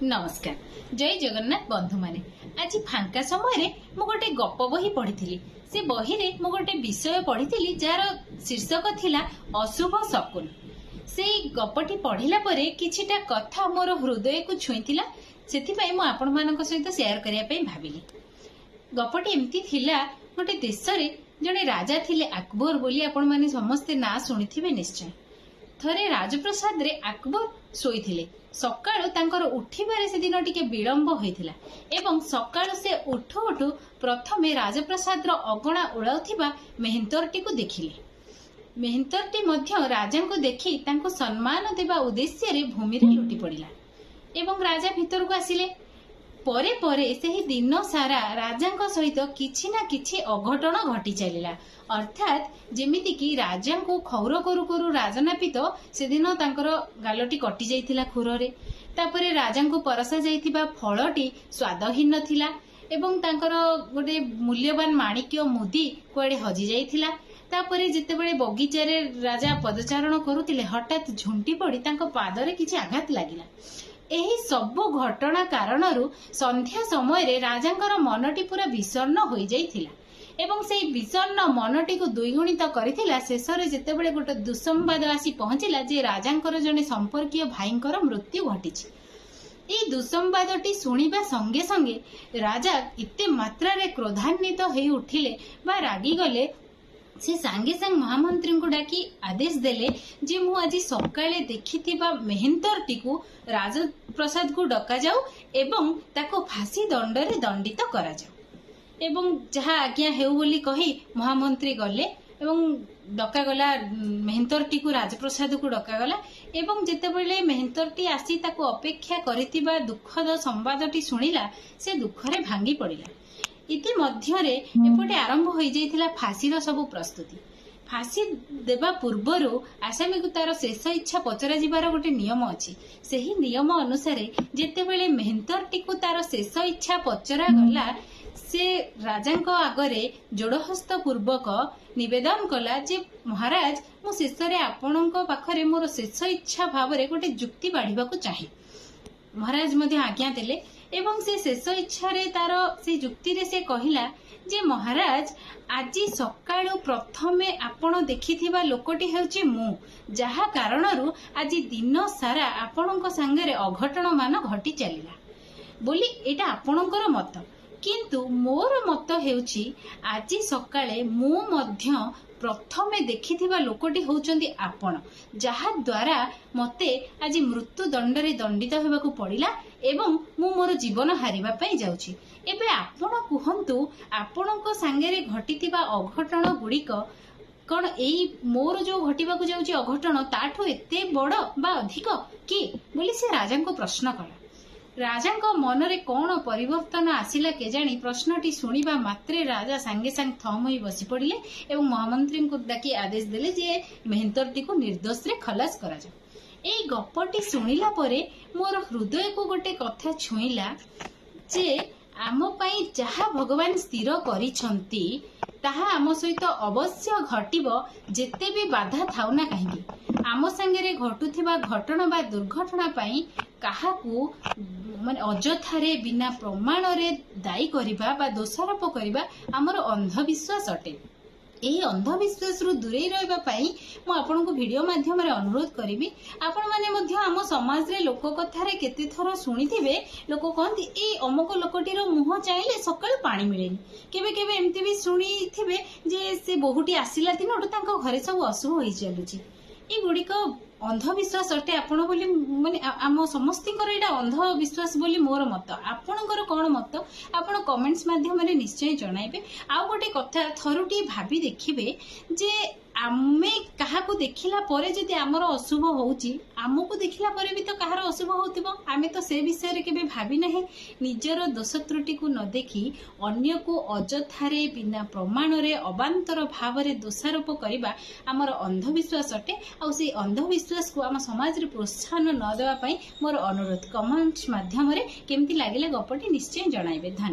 ନମସ୍କାର, ଜୟ ଜଗନ୍ନାଥ ବନ୍ଧୁମାନେ। ଆଜି ଫାଙ୍କା ସମୟରେ ମୁଁ ଗୋଟେ ଗପ ବହି ପଢିଥିଲି। ସେ ବହିରେ ମୁଁ ଗୋଟେ ବିଷୟ ପଢିଥିଲି, ଯାହାର ଶୀର୍ଷକ ଥିଲା ଅଶୁଭ ଶକୁନ। ସେଇ ଗପଟି ପଢିଲା ପରେ କିଛିଟା କଥା ମୋର ହୃଦୟକୁ ଛୁଇଁଥିଲା, ସେଥିପାଇଁ ମୁଁ ଆପଣମାନଙ୍କ ସହିତ ସେୟାର କରିବା ପାଇଁ ଭାବିଲି। ଗପଟି ଏମିତି ଥିଲା, ଗୋଟେ ଦେଶରେ ଜଣେ ରାଜା ଥିଲେ ଆକବର ବୋଲି, ଆପଣମାନେ ସମସ୍ତେ ନାଁ ଶୁଣିଥିବେ ନିଶ୍ଚୟ। ଥରେ ରାଜପ୍ରସାଦରେ ଆକବର ଶୋଇଥିଲେ। ସକାଳୁ ତାଙ୍କର ଉଠିବାରେ ସେଦିନ ଟିକେ ବିଳମ୍ବ ହୋଇଥିଲା ଏବଂ ସକାଳୁ ସେ ଉଠୁ ଉଠୁ ପ୍ରଥମେ ରାଜପ୍ରସାଦର ଅଗଣା ଓଳାଉଥିବା ମେହେନ୍ତରଟିକୁ ଦେଖିଲେ। ମେହେନ୍ତରଟି ମଧ୍ୟ ରାଜାଙ୍କୁ ଦେଖି ତାଙ୍କୁ ସମ୍ମାନ ଦେବା ଉଦ୍ଦେଶ୍ୟରେ ଭୂମିରେ ଲୁଟି ପଡ଼ିଲା ଏବଂ ରାଜା ଭିତରକୁ ଆସିଲେ। ପରେ ପରେ ସେହି ଦିନ ସାରା ରାଜାଙ୍କ ସହିତ କିଛି ନା କିଛି ଅଘଟଣ ଘଟି ଚାଲିଲା। ଅର୍ଥାତ୍ ଯେମିତିକି ରାଜାଙ୍କୁ କ୍ଷୌର କରୁ କରୁ ରାଜନାପିତ ସେଦିନ ତାଙ୍କର ଗାଲଟି କଟି ଯାଇଥିଲା ଖୁରରେ। ତାପରେ ରାଜାଙ୍କୁ ପରସା ଯାଇଥିବା ଫଳଟି ସ୍ୱାଦହୀନ ଥିଲା ଏବଂ ତାଙ୍କର ଗୋଟେ ମୂଲ୍ୟବାନ ମାଣିକ୍ୟ ମୁଦି କୁଆଡେ ହଜି ଯାଇଥିଲା। ତାପରେ ଯେତେବେଳେ ବଗିଚାରେ ରାଜା ପଦଚାରଣ କରୁଥିଲେ, ହଠାତ୍ ଝୁଣ୍ଟି ପଡି ତାଙ୍କ ପାଦରେ କିଛି ଆଘାତ ଲାଗିଲା। ଏହି ସବୁ ଘଟଣା କାରଣରୁ ସନ୍ଧ୍ୟା ସମୟରେ ରାଜାଙ୍କର ମନଟି ପୁରା ବିଷଣ୍ଣ ହୋଇଯାଇଥିଲା ଏବଂ ସେଇ ବିଷଣ୍ଣ ମନଟିକୁ ଦ୍ୱିଗୁଣିତ କରିଥିଲା ଶେଷରେ ଯେତେବେଳେ ଗୋଟେ ଦୁଃସମ୍ବାଦ ଆସି ପହଞ୍ଚିଲା ଯେ ରାଜାଙ୍କର ଜଣେ ସମ୍ପର୍କୀୟ ଭାଇଙ୍କର ମୃତ୍ୟୁ ଘଟିଛି। ଏଇ ଦୁଃସମ୍ବାଦଟି ଶୁଣିବା ସଙ୍ଗେ ସଙ୍ଗେ ରାଜା ଏତେ ମାତ୍ରାରେ କ୍ରୋଧାନ୍ୱିତ ହେଇ ଉଠିଲେ ବା ରାଗିଗଲେ, ସେ ସାଙ୍ଗେ ସାଙ୍ଗେ ମହାମନ୍ତ୍ରୀଙ୍କୁ ଡାକି ଆଦେଶ ଦେଲେ ଯେ ମୁଁ ଆଜି ସକାଳେ ଦେଖିଥିବା ମେହେନ୍ତରଟିକୁ ରାଜପ୍ରସାଦକୁ ଡକାଯାଉ ଏବଂ ତାକୁ ଫାଶୀ ଦଣ୍ଡରେ ଦଣ୍ଡିତ କରାଯାଉ। ଏବଂ ଯାହା ଆଜ୍ଞା ହେଉ ବୋଲି କହି ମହାମନ୍ତ୍ରୀ ଗଲେ ଏବଂ ଡକାଗଲା ମେହେନ୍ତରଟିକୁ, ରାଜପ୍ରସାଦକୁ ଡକାଗଲା। ଏବଂ ଯେତେବେଳେ ମେହେନ୍ତରଟି ଆସି ତାକୁ ଅପେକ୍ଷା କରିଥିବା ଦୁଃଖଦ ସମ୍ବାଦଟି ଶୁଣିଲା, ସେ ଦୁଃଖରେ ଭାଙ୍ଗି ପଡ଼ିଲା। ଇତିମଧ୍ୟରେ ଏପଟେ ଆରମ୍ଭ ହୋଇଯାଇଥିଲା ଫାଶୀର ସବୁ ପ୍ରସ୍ତୁତି। ଫାଶୀ ଦେବା ପୂର୍ବରୁ ଆସାମୀକୁ ତାର ଶେଷ ଇଚ୍ଛା ପଚରାଯିବାର ଗୋଟେ ନିୟମ ଅଛି। ସେହି ନିୟମ ଅନୁସାରେ ଯେତେବେଳେ ମେହେନ୍ତରଟିକୁ ତାର ଶେଷ ଇଚ୍ଛା ପଚରାଗଲା, ସେ ରାଜାଙ୍କ ଆଗରେ ଯୋଡ଼ହସ୍ତ ପୂର୍ବକ ନିବେଦନ କଲା ଯେ ମହାରାଜ, ମୁଁ ଶେଷରେ ଆପଣଙ୍କ ପାଖରେ ମୋର ଶେଷ ଇଚ୍ଛା ଭାବରେ ଗୋଟେ ଯୁକ୍ତି ବାଢ଼ିବାକୁ ଚାହେଁ। ମହାରାଜ ମଧ୍ୟ ଆଜ୍ଞା ଦେଲେ ଏବଂ ସେ ଶେଷ ଇଚ୍ଛାରେ ତାର ସେ ଯୁକ୍ତିରେ ସେ କହିଲା ଯେ ମହାରାଜ, ଆଜି ସକାଳୁ ପ୍ରଥମେ ଆପଣ ଦେଖିଥିବା ଲୋକଟି ହେଉଛି ମୁଁ, ଯାହା କାରଣରୁ ଆଜି ଦିନ ସାରା ଆପଣଙ୍କ ସାଙ୍ଗରେ ଅଘଟଣ ମାନ ଘଟି ଚାଲିଲା ବୋଲି ଏଇଟା ଆପଣଙ୍କର ମତ। କିନ୍ତୁ ମୋର ମତ ହେଉଛି ଆଜି ସକାଳେ ମୁଁ ମଧ୍ୟ ପ୍ରଥମେ ଦେଖିଥିବା ଲୋକଟି ହେଉଛନ୍ତି ଆପଣ, ଯାହା ଦ୍ୱାରା ମତେ ଆଜି ମୃତ୍ୟୁ ଦଣ୍ଡରେ ଦଣ୍ଡିତ ହେବାକୁ ପଡ଼ିଲା ଏବଂ ମୁଁ ମୋର ଜୀବନ ହାରିବା ପାଇଁ ଯାଉଛି। ଏବେ ଆପଣ କୁହନ୍ତୁ, ଆପଣଙ୍କ ସାଙ୍ଗରେ ଘଟିଥିବା ଅଘଟଣ ଗୁଡ଼ିକ କଣ ଏଇ ମୋର ଯୋଉ ଘଟିବାକୁ ଯାଉଛି ଅଘଟଣ ତାଠୁ ଏତେ ବଡ ବା ଅଧିକ କି ବୋଲି ସେ ରାଜାଙ୍କୁ ପ୍ରଶ୍ନ କଲା। ରାଜାଙ୍କ ମନରେ କଣ ପରିବର୍ତ୍ତନ ଆସିଲା କେଜାଣି, ପ୍ରଶ୍ନଟି ଶୁଣିବା ମାତ୍ରେ ରାଜା ସାଙ୍ଗେ ସାଙ୍ଗେ ଥମ ହୋଇ ବସି ପଡ଼ିଲେ ଏବଂ ମହାମନ୍ତ୍ରୀଙ୍କୁ ଡାକି ଆଦେଶ ଦେଲେ ଯେ ମେହେନ୍ତରଟିକୁ ନିର୍ଦ୍ଦୋଷରେ ଖଲାସ କରାଯାଉ। ଏଇ ଗପଟି ଶୁଣିଲା ପରେ ମୋର ହୃଦୟକୁ ଗୋଟେ କଥା ଛୁଇଁଲା ଯେ ଆମ ପାଇଁ ଯାହା ଭଗବାନ ସ୍ଥିର କରିଛନ୍ତି ତାହା ଆମ ସହିତ ଅବଶ୍ୟ ଘଟିବ, ଯେତେ ବି ବାଧା ଥାଉ ନା କାହିଁକି। ଆମ ସାଙ୍ଗରେ ଘଟୁଥିବା ଘଟଣା ବା ଦୁର୍ଘଟଣା ପାଇଁ କାହାକୁ ମାନେ ଅଯଥାରେ ବିନା ପ୍ରମାଣରେ ଦାୟୀ କରିବା ବା ଦୋଷାରୋପ କରିବା ଆମର ଅନ୍ଧବିଶ୍ୱାସ ଅଟେ। ଏହି ଅନ୍ଧବିଶ୍ୱାସରୁ ଦୂରେଇ ରହିବା ପାଇଁ ମୁଁ ଆପଣଙ୍କୁ ଭିଡିଓ ମାଧ୍ୟମରେ ଅନୁରୋଧ କରିବି। ଆପଣମାନେ ମଧ୍ୟ ଆମ ସମାଜରେ ଲୋକ କଥାରେ କେତେ ଥର ଶୁଣିଥିବେ, ଲୋକ କହନ୍ତି ଏଇ ଅମୁକ ଲୋକଟିର ମୁହଁ ଚାହିଁଲେ ସକାଳୁ ପାଣି ମିଳେନି। କେବେ କେବେ ଏମିତି ବି ଶୁଣିଥିବେ ଯେ ସେ ବୋହୂଟି ଆସିଲା ଦିନଠୁ ତାଙ୍କ ଘରେ ସବୁ ଅଶୁଭ ହେଇ ଚାଲୁଛି। ଏଗୁଡିକ ଅନ୍ଧବିଶ୍ୱାସ ଅଟେ ଆପଣ ବୋଲି ମାନେ ଆମ ସମସ୍ତଙ୍କର ଏଇଟା ଅନ୍ଧବିଶ୍ୱାସ ବୋଲି ମୋର ମତ। ଆପଣଙ୍କର କଣ ମତ ଆପଣ କମେଣ୍ଟସ ମାଧ୍ୟମରେ ନିଶ୍ଚୟ ଜଣାଇବେ। ଆଉ ଗୋଟେ କଥା, ଥରୁଟିଏ ଭାବି ଦେଖିବେ ଯେ ଆମେ କାହାକୁ ଦେଖିଲା ପରେ ଯଦି ଆମର ଅଶୁଭ ହଉଛି, ଆମକୁ ଦେଖିଲା ପରେ ବି ତ କାହାର ଅଶୁଭ ହଉଥିବ। ଆମେ ତ ସେ ବିଷୟରେ କେବେ ଭାବି ନାହିଁ। ନିଜର ଦୋଷ ତ୍ରୁଟିକୁ ନ ଦେଖି ଅନ୍ୟକୁ ଅଯଥାରେ ବିନା ପ୍ରମାଣରେ ଅବାନ୍ତର ଭାବରେ ଦୋଷାରୋପ କରିବା ଆମର ଅନ୍ଧବିଶ୍ୱାସ ଅଟେ। ଆଉ ସେଇ ଅନ୍ଧବିଶ୍ୱାସକୁ ଆମ ସମାଜରେ ପ୍ରୋତ୍ସାହନ ନ ଦେବା ପାଇଁ ମୋର ଅନୁରୋଧ। କମେଣ୍ଟ ମାଧ୍ୟମରେ କେମିତି ଲାଗିଲା ଗପଟି ନିଶ୍ଚୟ ଜଣାଇବେ। ଧନ୍ୟବାଦ।